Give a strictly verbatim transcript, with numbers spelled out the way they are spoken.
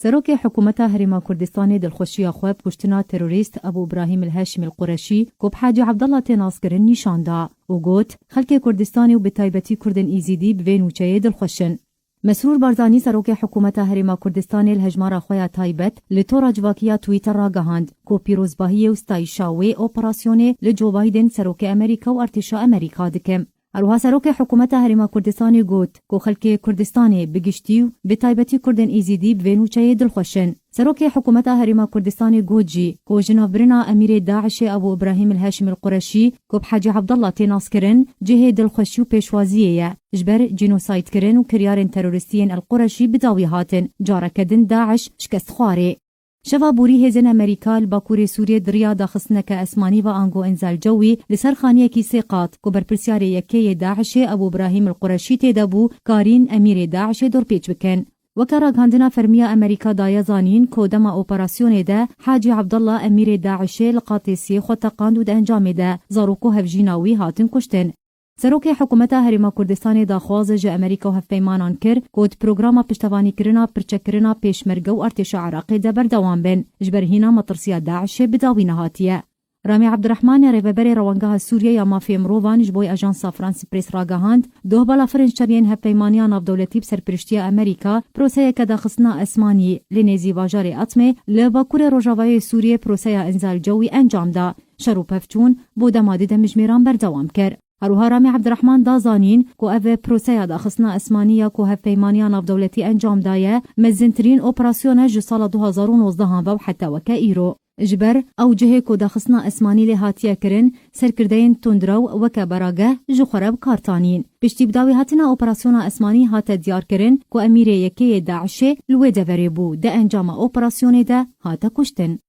Serokê Hikûmeta Herêma Kurdistanê dilxweşiya xwe bi kuştina terorîst Ebû Îbrahîm el Heşîm el Qureşî, ku bi Hacî Abdullah tê naskirin, nîşan da û got, xelkê Kurdistanê û bi taybetî Kurdên Îzîdî bi vê nûçeyê dilxweş in. Mesrûr Barzanî, Serokê Hikûmeta Herêma Kurdistanê, li hejmara xwe ya taybet li tora civakî ya Twitter ragihand, ku pîrozbahiyê û stayîşa wê operasyonê li Joe Biden, Serokê Amerîka û artêşa Amerîka dikim. Her wiha Serokê Hikûmeta Herêma Kurdistanê got, ku xelkê Kurdistanê bi giştî û bi taybetî Kurdên Îzîdî bi vê nûçeyê dilxweş in. Serokê Hikûmeta Herêma Kurdistanê got jî, ku jinavbirina Emîrê DAIŞê Ebû Îbrahîm el Heşîm el Qureşî, ku bi Hecî Abdullah tê naskirin, cihê dilxweşî û pêşwaziyê ye. Ji ber cînosaydkirin û kiryarên terorîstî yên El Qureşî bi dawî hatin, careke din DAIŞ şikest xwarê. Şeva borî hêzên Amerîka li Bakurê Sûriyê di riya daxistineke esmanî ve ango înzal cewî li ser xaniyekî sê qat, ku berpirsyarê yekê yê DAIŞê Ebû Îbrahîm el Qureşî tê de bû, karîn Emîrê DAIŞê dorpêç bikin. Weke ragihandina fermî ya Amerîka daye zanîn, ku dema operasyonê de Hacî Abdullah, Emîrê DAIŞê, li qatê sê xwe teqand û di encamê de zarok û hevjîna wî hatin kuştin. Serokê Hikûmeta Herêma Kurdistanê daxwaz ji Amerîka û hevpeymanan kir, ku di programa piştevanîkirina pirçekirina Pêşmerge û artêşa Iraqê de berdewam bin, ji ber hîna metirsiya DAIŞê bi dawî nehatiye. Ramî Abdurrahman, rêveberê Rewangeha Sûriye ya Mafê Mirovan, ji bo Ajansa France Press ragihand, doh balafirên şeriyên Hevpeymaniya Navdewletî bi serpiriştiya Amerîka proseyeke daxistina esmanî li nêzî bajarê Atmê li bakurê rojavayê Sûriyê proseya înzal cewî encam da. Şer û pevçûn bo dema di demjimêran berdewam kir. Her wiha Ramî Abdurrahman da zanîn, ku ev proseya daxistina esmanî ya ku Hevpeymaniya Navdewletî encam daye, mezintirîn operasyon e ji sala du hazar û nozdehan ve û heta weke îro. Ji ber ew cihê ku daxistina esmanî lê hatiye kirin, serkirdeyên tundrew weke barageh ji xwe re bi kar tanîn. Piştî bi dawî hatina operasyona esmanî hate diyarkirin, ku emîrê yekê yê DAIŞê li wê deverê bû, di encama operasyonê de hate kuştin.